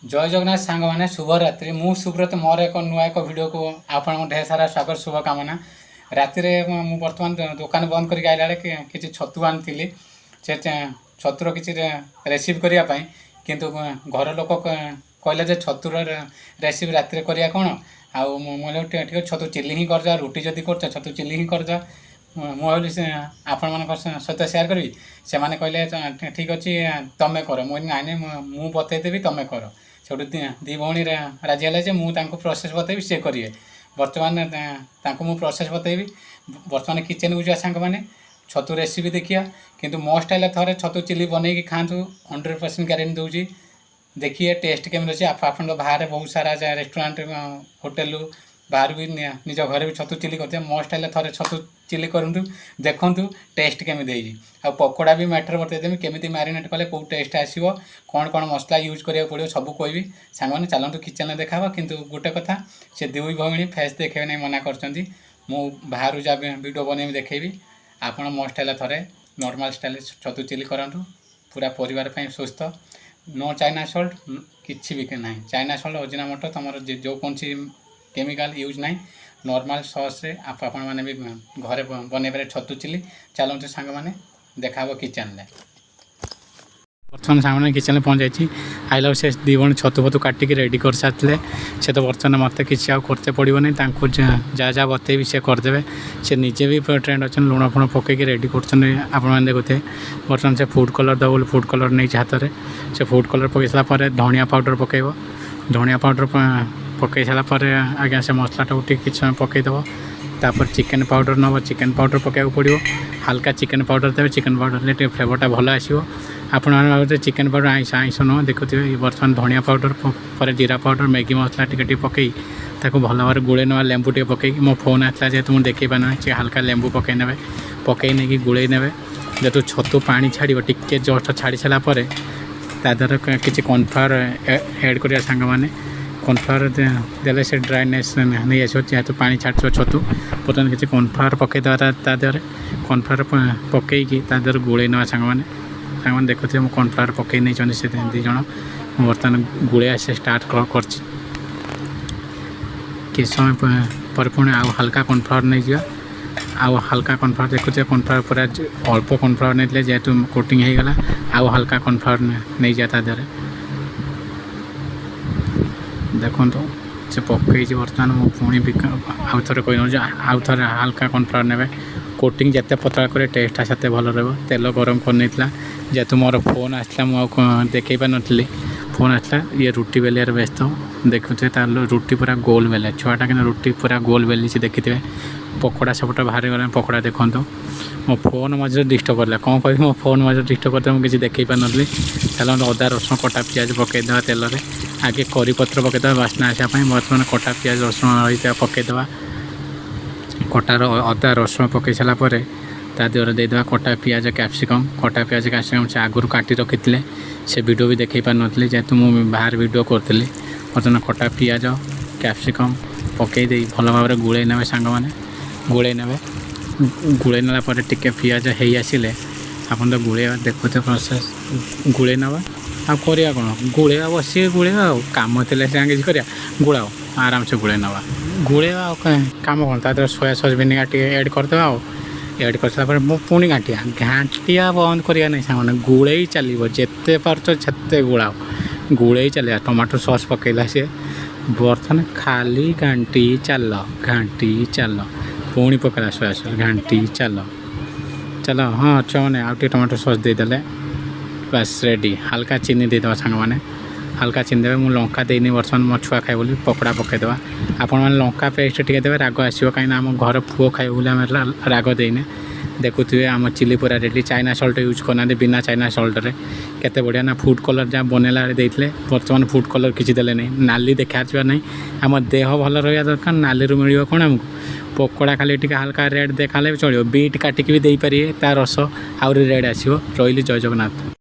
ଜୟ ଜଗନ୍ନାଥ ସାଙ୍ଗମାନେ, ଶୁଭରାତ୍ରି। ମୁଁ ସୁବ୍ରତ। ମୋର ଏକ ନୂଆ ଏକ ଭିଡ଼ିଓକୁ ଆପଣଙ୍କୁ ଢେର ସାରା ସ୍ୱାଗତ, ଶୁଭକାମନା। ରାତିରେ ମୁଁ ବର୍ତ୍ତମାନ ଦୋକାନ ବନ୍ଦ କରିକି ଆଇଲା ବେଳେ କିଛି ଛତୁ ଆଣିଥିଲି, ସେ ଛତୁର କିଛି ରେସିପି କରିବା ପାଇଁ। କିନ୍ତୁ ଘର ଲୋକ କହିଲେ ଯେ ଛତୁର ରେସିପି ରାତିରେ କରିବା କ'ଣ? ଆଉ ମୁଁ କହିଲି, ଟିକେ ଛତୁ ଚିଲି ହିଁ କରିଦେବା। ରୁଟି ଯଦି କରୁଛ, ଛତୁ ଚିଲି ହିଁ କରିଦେବା। ମୁଁ ଭାବିଲି ସେ ଆପଣମାନଙ୍କ ସହିତ ସେୟାର କରିବି। ସେମାନେ କହିଲେ, ଠିକ୍ ଅଛି, ତମେ କର। ମୁଁ କହିଲି, ନାଇଁ ନାଇଁ, ମୁଁ ବତେଇଦେବି, ତମେ କର। ସେଠୁ ଦୁଇ ଭଉଣୀ ରାଜି ହେଲେ ଯେ ମୁଁ ତାଙ୍କୁ ପ୍ରୋସେସ୍ ବତେଇବି, ସେ କରିବେ। ବର୍ତ୍ତମାନ ତାଙ୍କୁ ମୁଁ ପ୍ରୋସେସ୍ ବତେଇବି। ବର୍ତ୍ତମାନ କିଚେନ୍କୁ ଯିବା ସାଙ୍ଗମାନେ, ଛତୁ ରେସିପି ଦେଖିବା। କିନ୍ତୁ ମୋ ଷ୍ଟାଇଲ୍ରେ ଥରେ ଛତୁ ଚିଲି ବନେଇକି ଖାଆନ୍ତୁ, 100% ଗ୍ୟାରେଣ୍ଟି ଦେଉଛି। ଦେଖିବେ ଟେଷ୍ଟ କେମିତି ଅଛି। ଆପଣ ତ ବାହାରେ ବହୁତ ସାରା ରେଷ୍ଟୁରାଣ୍ଟ, ହୋଟେଲରୁ, ବାହାରୁ ବି ନିଜ ଘରେ ବି ଛତୁ ଚିଲି କରିଥିବେ। ମୋ ଷ୍ଟାଇଲ୍ରେ ଥରେ ଛତୁ ଚିଲି କରନ୍ତୁ, ଦେଖନ୍ତୁ ଟେଷ୍ଟ କେମିତି ହେଇଛି। ଆଉ ପକୋଡ଼ା ବି ମ୍ୟାଟର୍ ବତେଇଦେବି, କେମିତି ମ୍ୟାରିନେଟ୍ କଲେ କେଉଁ ଟେଷ୍ଟ ଆସିବ, କ'ଣ କ'ଣ ମସଲା ୟୁଜ୍ କରିବାକୁ ପଡ଼ିବ, ସବୁ କହିବି। ସାଙ୍ଗମାନେ, ଚାଲନ୍ତୁ, କିଚେନ୍ରେ ଦେଖାହେବ। କିନ୍ତୁ ଗୋଟେ କଥା, ସେ ଦୁଇ ଭଉଣୀ ଫେସ୍ ଦେଖେଇବେ ନାହିଁ, ମନା କରିଛନ୍ତି। ମୁଁ ବାହାରୁ ଯାହା ଭିଡ଼ିଓ ବନେଇବି, ଦେଖେଇବି। ଆପଣ ମୋ ଷ୍ଟାଇଲ୍ରେ ଥରେ ନର୍ମାଲ୍ ଷ୍ଟାଇଲ୍ରେ ଛତୁ ଚିଲି କରନ୍ତୁ। ପୁରା ପରିବାର ପାଇଁ ସୁସ୍ଥ। ନୋ ଚାଇନା ସଲ୍ଟ, କିଛି ବି ନାହିଁ। ଚାଇନା ସଲ୍ଟ, ଅଜିନାମୋଟୋ, ତୁମର ଯେଉଁ କୌଣସି କେମିକାଲ ୟୁଜ୍ ନାହିଁ। ନର୍ମାଲ୍ ସସ୍ରେ ଆପଣମାନେ ବି ଘରେ ବନେଇ ପାରିବେ ଛତୁ ଚିଲି। ଚାଲନ୍ତୁ ସାଙ୍ଗମାନେ, ଦେଖା ହେବ କିଚେନ୍ରେ। ବର୍ତ୍ତମାନ ସାଙ୍ଗମାନେ, କିଚେନ୍ରେ ପହଞ୍ଚାଇଛି। ଆଇଲା ସେ ଦୁଇ ଭଉଣୀ ଛତୁ ଫତୁ କାଟିକି ରେଡ଼ି କରିସାରିଥିଲେ। ସେ ତ ବର୍ତ୍ତମାନ ମୋତେ କିଛି ଆଉ କରତେ ପଡ଼ିବନି। ତାଙ୍କୁ ଯାହା ଯାହା ବତେଇବି, ସେ କରିଦେବେ। ସେ ନିଜେ ବି ଟ୍ରେଣ୍ଡ ଅଛନ୍ତି, ଲୁଣ ଫୁଣ ପକେଇକି ରେଡ଼ି କରୁଛନ୍ତି, ଆପଣମାନେ ଦେଖୁଥିବେ। ବର୍ତ୍ତମାନ ସେ ଫୁଡ଼୍ କଲର୍ ଦେବ ବୋଲି ଫୁଡ଼୍ କଲର୍ ନେଇଛି ହାତରେ। ସେ ଫୁଡ଼୍ କଲର୍ ପକାଇ ସାରିଲା ପରେ ଧଣିଆ ପାଉଡ଼ର ପକାଇବ। ଧଣିଆ ପାଉଡ଼ର ପକାଇ ସାରିଲା ପରେ ଆଜ୍ଞା, ସେ ମସଲାଟାକୁ ଟିକେ କିଛି ସମୟ ପକାଇଦେବ। ତାପରେ ଚିକେନ୍ ପାଉଡ଼ର ନେବ। ଚିକେନ୍ ପାଉଡ଼ର ପକାଇବାକୁ ପଡ଼ିବ। ହାଲକା ଚିକେନ୍ ପାଉଡ଼ର ଦେବେ। ଚିକେନ୍ ପାଉଡ଼ର ଦେଲେ ଟିକେ ଫ୍ଲେଭରଟା ଭଲ ଆସିବ। ଆପଣମାନେ ଭାବୁଥିବେ ଚିକେନ୍ ପାଉଡ଼ର ଆଇଁଷ। ଆଇଁଷ ନୁହଁ। ଦେଖୁଥିବେ, ବର୍ତ୍ତମାନ ଧଣିଆ ପାଉଡ଼ର ପରେ ଜିରା ପାଉଡ଼ର, ମ୍ୟାଗି ମସଲା ଟିକେ ଟିକେ ପକାଇ ତାକୁ ଭଲ ଭାବରେ ଗୋଳେଇ ନେବା, ଲେମ୍ବୁ ଟିକେ ପକାଇକି। ମୋ ଫୋନ୍ ଆସିଲା ଯେହେତୁ ମୁଁ ଦେଖେଇ ପାରିନି। ସେ ହାଲକା ଲେମ୍ବୁ ପକାଇ ନେବେ, ପକାଇ ନେଇକି ଗୋଳେଇ ନେବେ। ଯେହେତୁ ଛତୁ ପାଣି ଛାଡ଼ିବ, ଟିକେ ଜଷ୍ଟ ଛାଡ଼ି ସାରିଲା ପରେ ତା ଦେହରେ କିଛି କର୍ଣ୍ଣଫ୍ଲାୱାର ଏଡ଼୍ କରିବା ସାଙ୍ଗମାନେ। କର୍ଣ୍ଣଫ୍ଲାୱାର ଦେଲେ ସେ ଡ୍ରାଇନେସ୍ ନେଇ ଆସିବ। ଯେହେତୁ ପାଣି ଛାଡ଼ିଥିବ ଛତୁ, ବର୍ତ୍ତମାନ କିଛି କର୍ଣ୍ଣଫ୍ଲାୱାର ପକାଇଦେବା ତା ଦେହରେ। କର୍ଣ୍ଣଫ୍ଲାୱାର ପକାଇକି ତା ଦେହରେ ଗୋଳେଇ ନେବା ସାଙ୍ଗମାନେ। ସାଙ୍ଗମାନେ, ଦେଖୁଥିବେ, ମୁଁ କର୍ଣ୍ଣଫ୍ଲାୱାର ପକାଇ ନେଇଛନ୍ତି ସେ ଦୁଇ ଜଣ। ମୁଁ ବର୍ତ୍ତମାନ ଗୋଳେଇବା ସେ ଷ୍ଟାର୍ଟ କରିଛି। କିଛି ସମୟ ପରେ ପୁଣି ଆଉ ହାଲକା କର୍ଣ୍ଣଫ୍ଲାୱାର ନେଇଯିବା। ଆଉ ହାଲକା କର୍ଣ୍ଣଫ୍ଲାୱାର, ଦେଖୁଥିବେ, କର୍ଣ୍ଣଫ୍ଲାୱାର ପୁରା ଅଳ୍ପ କର୍ଣ୍ଣଫ୍ଲାୱାର ନେଇଥିଲେ, ଯେହେତୁ କୋଟିଂ ହେଇଗଲା। ଆଉ ହାଲକା କର୍ଣ୍ଣଫ୍ଲାୱାର ନେଇଯିବା ତା ଦେହରେ। ଦେଖନ୍ତୁ, ସେ ପକେଇଛି ବର୍ତ୍ତମାନ। ମୁଁ ପୁଣି ବି ଆଉ ଥରେ କହି ନେଉଛି, ଆଉ ଥରେ ହାଲକା କର୍ଣ୍ଣଫ୍ଲାୱାର ନେବେ। କୋଟିଂ ଯେତେ ପତଳା କରିବେ, ଟେଷ୍ଟଟା ସେତେ ଭଲ ରହିବ। ତେଲ ଗରମ କରିନେଇଥିଲା। ଯେହେତୁ ମୋର ଫୋନ୍ ଆସିଥିଲା, ମୁଁ ଆଉ ଦେଖେଇ ପାରିନଥିଲି। ଫୋନ୍ ଆସିଲା, ଇଏ ରୁଟି ବେଲିବାରେ ବ୍ୟସ୍ତ। ଦେଖୁଥିବେ, ତା ରୁଟି ପୁରା ଗୋଲ ବେଲେ ଛୁଆଟା, କିନ୍ତୁ ରୁଟି ପୁରା ଗୋଲ ବେଲିଛି, ଦେଖିଥିବେ। ପକୋଡ଼ା ସେପଟେ ବାହାରିଗଲାଣି। ପକୋଡ଼ା ଦେଖନ୍ତୁ। ମୋ ଫୋନ୍ ମଝିରେ ଡିଷ୍ଟର୍ବ କରିଲା, କ'ଣ କହିବି? ମୋ ଫୋନ୍ ମଝିରେ ଡିଷ୍ଟର୍ବ କରିଦେଲା, ମୁଁ କିଛି ଦେଖେଇ ପାରିନଥିଲି। ଚାଲନ୍ତୁ, ଅଦା ରସୁଣ କଟା ପିଆଜ ପକାଇଦେବା ତେଲରେ। ଆଗେ କରି ପତ୍ର ପକାଇଦେବା ବାସ୍ନା ଆସିବା ପାଇଁ। ବର୍ତ୍ତମାନ କଟା ପିଆଜ ରସୁଣ ରହିଥିବା ପକାଇଦେବା। କଟାର ଅଦା ରସୁଣ ପକାଇ ସାରିଲା ପରେ ତା ଦେହରେ ଦେଇଦେବା କଟା ପିଆଜ, କ୍ୟାପ୍ସିକମ୍। କଟା ପିଆଜ, କ୍ୟାପ୍ସିକମ୍ ସେ ଆଗରୁ କାଟି ରଖିଥିଲେ। ସେ ଭିଡ଼ିଓ ବି ଦେଖେଇ ପାରିନଥିଲି, ଯେହେତୁ ମୁଁ ବାହାରେ ଭିଡ଼ିଓ କରୁଥିଲି। ବର୍ତ୍ତମାନ କଟା ପିଆଜ, କ୍ୟାପ୍ସିକମ୍ ପକାଇ ଦେଇ ଭଲ ଭାବରେ ଗୋଳେଇ ନେବେ ସାଙ୍ଗମାନେ, ଗୋଳେଇ ନେବେ। ଗୋଳେଇ ନେଲା ପରେ ଟିକେ ପିଆଜ ହେଇ ଆସିଲେ, ଆପଣ ତ ଗୋଳେଇବା ଦେଖୁଥିବେ ପ୍ରୋସେସ୍। ଗୋଳେଇ ନେବା, ଆଉ କରିବା କ'ଣ? ଗୋଳେଇବା, ବସିକି ଗୋଳେଇବା। ଆଉ କାମ ଥିଲେ ସିନା କିଛି କରିବା। ଗୋଳାଅ, ଆରାମସେ ଗୋଳେଇ ନେବା। ଗୋଳେଇବା, ଆଉ କାମ କ'ଣ? ତା ଦେହରେ ସୋୟା ସସ୍, ଭିନେଗାର ଟିକେ ଏଡ଼୍ କରିଦେବା। ଆଉ ଏଡ଼୍ କରିସାରିଲା ପରେ ମୁଁ ପୁଣି ଘାଣ୍ଟିବା। ଘାଣ୍ଟିବା ବନ୍ଦ କରିବା ନାହିଁ ସାଙ୍ଗମାନେ, ଗୋଳେଇ ଚାଲିବ। ଯେତେ ପାରୁଛ ସେତେ ଗୋଳାଅ, ଗୋଳେଇ ଚାଲିବା। ଟମାଟୋ ସସ୍ ପକାଇଲା ସିଏ। ବର୍ତ୍ତମାନ ଖାଲି ଘାଣ୍ଟି ଚାଲ, ଘାଣ୍ଟି ଚାଲ। ପୁଣି ପକାଇଲା ସୋୟା ସସ୍, ଘାଣ୍ଟି ଚାଲ, ଚାଲ। ହଁ ଛୁଆମାନେ, ଆଉ ଟିକେ ଟମାଟୋ ସସ୍ ଦେଇଦେଲେ ବାସ୍ ରେଡ଼ି। ହାଲକା ଚିନି ଦେଇଦେବା ସାଙ୍ଗମାନେ, ହାଲକା ଚିନି ଦେବେ। ମୁଁ ଲଙ୍କା ଦେଇନି ବର୍ତ୍ତମାନ, ମୋ ଛୁଆ ଖାଇବ ବୋଲି। ପକୋଡ଼ା ପକାଇଦେବା। ଆପଣମାନେ ଲଙ୍କା ପେଷ୍ଟ ଟିକେ ଦେବେ, ରାଗ ଆସିବ। କାହିଁକିନା ଆମ ଘର ପୁଅ ଖାଇବ ବୋଲି ଆମେ ରାଗ ଦେଇନେ। ଦେଖୁଥିବେ, ଆମ ଚିଲି ପୁରା ରେଡ଼ି। ଚାଇନା ସଲ୍ଟ ୟୁଜ୍ କରୁନାହାନ୍ତି। ବିନା ଚାଇନା ସଲ୍ଟରେ କେତେ ବଢ଼ିଆ ନା। ଫୁଡ଼୍ କଲର୍ ଯାହା ବନେଇଲା ବେଳେ ଦେଇଥିଲେ, ବର୍ତ୍ତମାନ ଫୁଡ଼୍ କଲର୍ କିଛି ଦେଲେ ନାହିଁ। ନାଲି ଦେଖାଯିବା ନାହିଁ, ଆମ ଦେହ ଭଲ ରହିବା ଦରକାର। ନାଲିରୁ ମିଳିବ କ'ଣ ଆମକୁ? ପକୋଡ଼ା ଖାଲି ଟିକେ ହାଲକା ରେଡ଼୍ ଦେଖାହେଲେ ବି ଚଳିବ। ବିଟ୍ କାଟିକି ବି ଦେଇପାରିବେ, ତା ରସ ଆହୁରି ରେଡ଼୍ ଆସିବ। ରହିଲି, ଜୟ ଜଗନ୍ନାଥ।